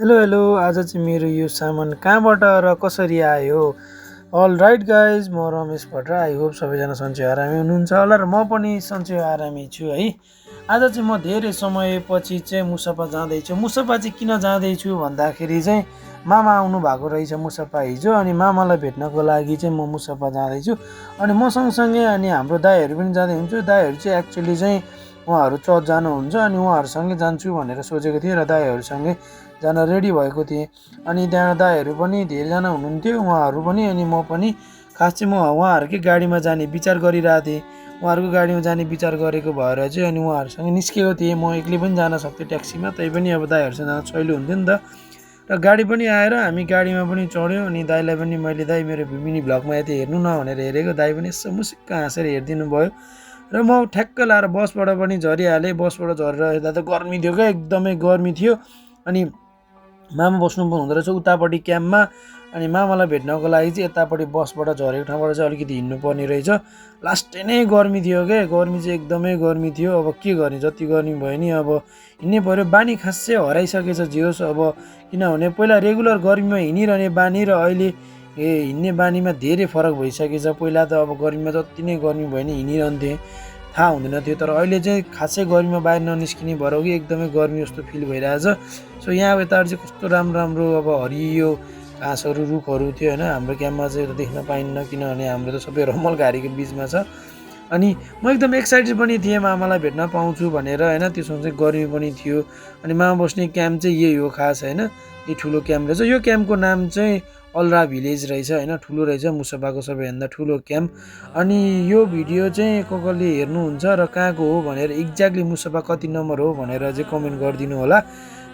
Hello hello आज चाहिँ मेरो यो सामान कहाँबाट र कसरी आयो? अल राइट गाइज, म रमेश भट्टराई। आई होप सबैजना सन्चै आरामै हुनुहुन्छ होला र म पनि सन्चै आरामै छु है। आज चाहिँ म धेरै समयपछि चाहिँ मुसपा जाँदैछु। मुसपा चाहिँ किन जाँदैछु भन्दाखेरि चाहिँ मामा आउनु भएको रहेछ मुसपा हिजो, अनि मामालाई भेट्नको लागि चाहिँ म मुसपा जाँदैछु। अनि म सँगसँगै अनि हाम्रो दाईहरू पनि जाँदै हुन्छु। दाईहरू चाहिँ एक्चुअली चाहिँ उहाँहरू चर्च जानुहुन्छ, अनि उहाँहरूसँगै जान्छु भनेर सोचेको थिएँ र दाईहरूसँगै जान रेडी भएको थिएँ। अनि त्यहाँ दाईहरू पनि धेरैजना हुनुहुन्थ्यो, उहाँहरू पनि अनि म पनि। खास चाहिँ म उहाँहरूकै गाडीमा जाने विचार गरिरहेको थिएँ। उहाँहरूको गाडीमा जाने विचार गरेको भएर चाहिँ अनि उहाँहरूसँग निस्केको थिएँ। म एक्लै पनि जान सक्थेँ ट्याक्सीमा, तै पनि अब दाईहरूसँग जान सहिलो हुन्थ्यो नि त। र गाडी पनि आएर हामी गाडीमा पनि चढ्यौँ। अनि दाईलाई पनि मैले दाई मेरो मिनी भ्लगमा यति हेर्नु न भनेर हेरेको, दाई पनि यसो मुसिक्क हाँसेर हेरिदिनु भयो। र म ठ्याक्क लाएर बसबाट पनि झरिहालेँ। बसबाट झरेर हेर्दा त गर्मी थियो क्या, एकदमै गर्मी थियो। अनि मामा बस्नु हुँदो रहेछ उतापट्टि क्याम्पमा। अनि मामालाई भेट्नको लागि चाहिँ यतापट्टि बसबाट झरेको ठाउँबाट चाहिँ अलिकति हिँड्नुपर्ने रहेछ। लास्टै नै गर्मी थियो क्या, गर्मी चाहिँ एकदमै गर्मी थियो। अब के गर्ने, जति गर्मी भयो नि अब हिँड्नै पऱ्यो। बानी खास चाहिँ हराइसकेछ जे होस् अब, किनभने पहिला रेगुलर गर्मीमा हिँडिरहने बानी र अहिले हिँड्ने बानीमा धेरै फरक भइसकेछ। पहिला त अब गर्मीमा जति नै गर्मी भयो नि हिँडिरहन्थेँ, थाहा हुँदैन थियो। तर अहिले चाहिँ खासै गर्मीमा बाहिर ननिस्किने भएर कि एकदमै गर्मी जस्तो फिल भइरहेछ। सो यहाँ यताबाट चाहिँ कस्तो राम्रो राम्रो अब हरियो घाँसहरू रुखहरू थियो होइन। हाम्रो क्याम्पमा चाहिँ देख्न पाइन्न, किनभने हाम्रो त सबै रमल घारीको बिचमा छ। अनि म एकदम एक्साइटेड पनि थिएँ मामालाई भेट्न पाउँछु भनेर होइन। त्यो सँगसँगै गर्मी पनि थियो। अनि मामा बस्ने क्याम्प चाहिँ यही हो खास होइन, यो ठुलो क्याम्प रहेछ। यो क्याम्पको नाम चाहिँ अलरा भिलेज रहेछ होइन, ठुलो रहेछ, मुसपाको सबैभन्दा ठुलो क्याम्प। अनि यो भिडियो चाहिँ कसले हेर्नुहुन्छ र कहाँको हो भनेर, एक्ज्याक्टली मुसपा कति नम्बर हो भनेर चाहिँ कमेन्ट गरिदिनु होला।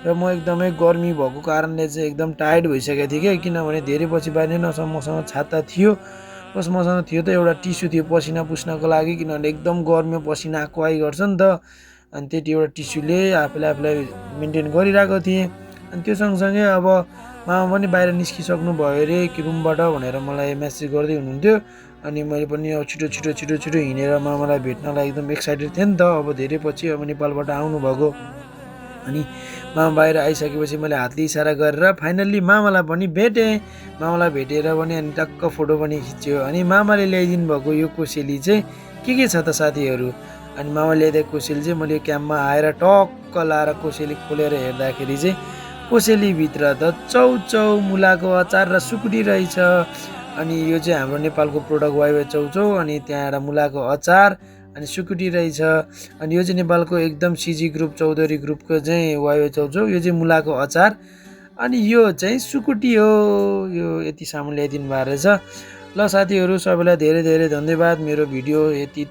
र म एकदमै गर्मी भएको कारणले चाहिँ एकदम टायर्ड भइसकेको थिएँ क्या, किनभने धेरै पछि बाहिर नै नसक्नु। मसँग छाता थियो, प्लस मसँग थियो त एउटा टिस्यु थियो पसिना पुस्नको लागि, किनभने एकदम गर्मीमा पसिना आएको आइ गर्छ नि त। अनि त्यति एउटा टिस्युले आफूलाई मेन्टेन गरिरहेको थिएँ। अनि त्यो सँगसँगै अब मामा पनि बाहिर निस्किसक्नु भयो अरे कि रुमबाट भनेर मलाई मेसेज गर्दै हुनुहुन्थ्यो। अनि मैले पनि अब छिटो हिँडेर मामालाई भेट्नलाई एकदम एक्साइटेड थिएँ नि त। अब धेरै पछि अब नेपालबाट आउनुभएको। अनि मामा बाहिर आइसकेपछि मैले हातले इसारा गरेर फाइनल्ली मामालाई पनि भेटेँ। मामालाई भेटेर पनि अनि टक्क फोटो पनि खिच्यो। अनि मामाले ल्याइदिनु भएको यो कोसेली चाहिँ के छ त साथीहरू, अनि मामाले ल्याइदिएको कोसेली चाहिँ मैले क्याम्पमा आएर टक्क लाएर कोसेली खोलेर हेर्दाखेरि चाहिँ कोसेलीभित्र त चौचौ मुलाको अचार र सुकुटी रहेछ। अनि यो चाहिँ हाम्रो नेपालको प्रोडक्ट वाइवाई चौचौ, अनि त्यहाँ एउटा मुलाको अचार अनि सुकुटी रहेछ। अनि यो चाहिँ नेपालको एकदम सिजी ग्रुप चौधरी ग्रुपको चाहिँ वाइवाई चौचौ, यो चाहिँ मुलाको अचार, अनि यो चाहिँ सुकुटी हो। यो यति सामान ल्याइदिनु भएको रहेछ। ल साथीहरू, सबैलाई धेरै धेरै धन्यवाद मेरो भिडियो यति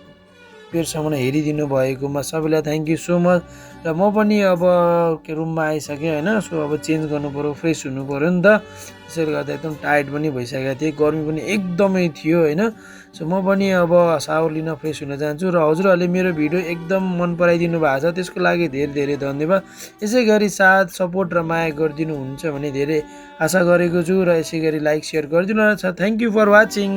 बेरसम्म हेरिदिनु भएकोमा। सबैलाई थ्याङ्क यू सो मच। र म पनि अब रुममा आइसकेँ होइन। सो अब चेन्ज गर्नु पऱ्यो, फ्रेस हुनु पऱ्यो नि त। त्यसैले गर्दा एकदम टायर्ड पनि भइसकेको थिएँ, गर्मी पनि एकदमै थियो होइन। सो म पनि अब सावर लिन फ्रेस हुन जान्छु। र हजुरहरूले मेरो भिडियो एकदम मन पराइदिनु भएको छ, त्यसको लागि धेरै धेरै धन्यवाद। यसै गरी साथ सपोर्ट र माया गरिदिनु हुन्छ भने धेरै आशा गरेको छु। र यसै गरी लाइक सेयर गरिदिनु छ। Thank you for watching.